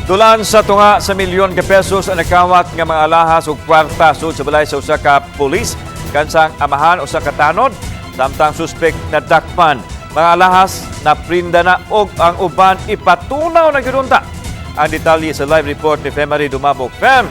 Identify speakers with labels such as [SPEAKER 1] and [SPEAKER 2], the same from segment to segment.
[SPEAKER 1] Dulan sa tunga sa milyon ka pesos ang nakawat nga mga alahas ug kwarta sud sa balay sa usa ka pulis kansang amahan usa ka tanod samtang suspek nadakpan. Mga alahas naprinda na og ang uban ipatunaw na gyud unta. Ang detalye sa live report ni Femary Dumabok. Fem!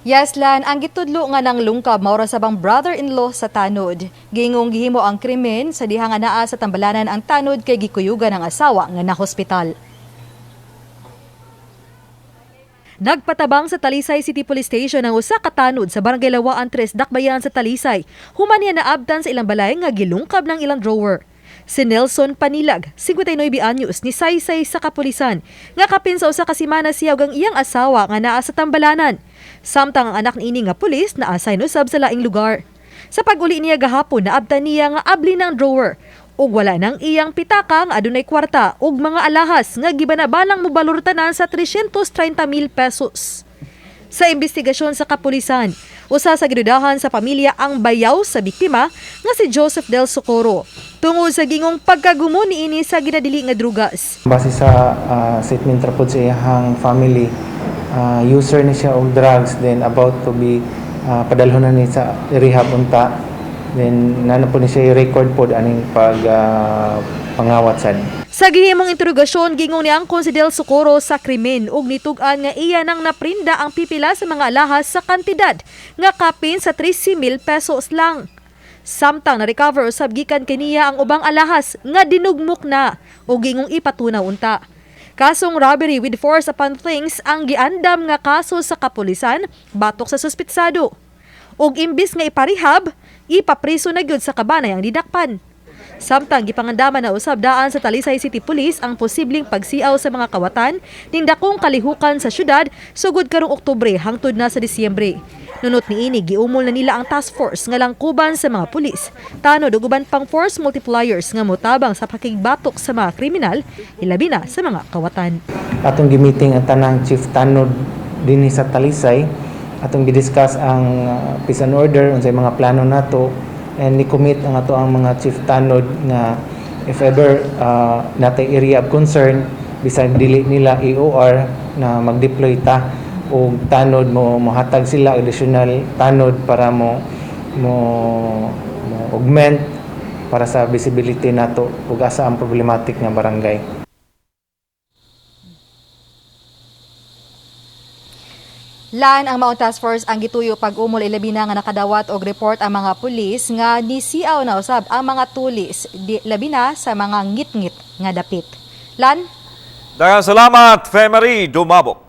[SPEAKER 2] Yes, Lan, ang gitudlo nga ng lungkab maura sa bang brother-in-law sa tanod. Gingong gihimo ang krimen sa diha nga naa sa tambalanan ang tanod kay gikuyugan ang asawa nga na-hospital. Nagpatabang sa Talisay City Police Station ang usa ka tanod sa Barangay Lawaan 3, Dakbayan sa Talisay. Human niya naabtan sa ilang balay nga gilungkab ng ilang drawer. Si Nelson Panilag, 59 anyos, ni saysay sa kapulisan, nga kapin sa usa ka semana siya ug ang iyang asawa nga naa sa tambalanan. Samtang ang anak niini nga pulis naa-assign usab sa laing lugar. Sa pag-uli niya gahapon, naabtan niya nga abli ng drawer ug wala nang iyang pitaka nga adunay kwarta ug mga alahas nga gibanabanang mobalor tanan sa 330,000 pesos. Sa investigasyon sa kapulisan, usa sa gidudahan sa pamilya ang bayaw sa biktima nga si Joseph Del Socorro tungod sa gingong pagkagumo niini sa ginadili nga drugas.
[SPEAKER 3] Base sa statement ra pod sa iyahang family, user ni siya og drugs, then about to be padalhon na ni sa rehab unta. Then nana po ni siya i-record pod aning pag pangawat sad.
[SPEAKER 2] Sa gihimong interogasyon, gingong niangkon si Del Socorro sa krimen ug nitug-an nga iya nang naprinda ang pipila sa mga alahas sa kantidad nga kapin sa 13,000 pesos lang. Samtang na-recover usab gikan kaniya ang ubang alahas nga dinugmok na ug gingong ipatunaw unta. Kasong robbery with force upon things ang giandam nga kaso sa kapulisan batok sa suspitsado. Ug imbis nga iparehab, ipapriso na gyud sa kabanay ang didakpan. Samtang gipangandaman na usab daan sa Talisay City Police ang posibleng pagsiaw sa mga kawatan ning dakong kalihukan sa syudad sugod karong Oktubre hangtod na sa Disyembre. Nunot niini, giumol na nila ang task force nga langkuban sa mga pulis. Tanod ug uban pang force multipliers nga motabang sa pakigbatok sa mga kriminal, ilabi na sa mga kawatan.
[SPEAKER 3] Atong gi-meeting ang tanang chief tanod dinhi sa Talisay. Atong gi-discuss ang peace and order, unsay mga plano nato, and ni-commit ang ato ang mga chief tanod nga if ever natay area of concern bisag dili nila EOR na mag-deploy ta og tanod, mo mohatag sila additional tanod para mo augment para sa visibility nato ug asa ang problematic nga barangay.
[SPEAKER 2] Lan, ang Maong Task Force ang gituyo pag-umol ilabi na nga nakadawat og report ang mga pulis nga nisiaw na usab ang mga tulis di, labi na sa mga ngit-ngit nga dapit. Lan?
[SPEAKER 1] Daghang salamat, Femary Dumabok.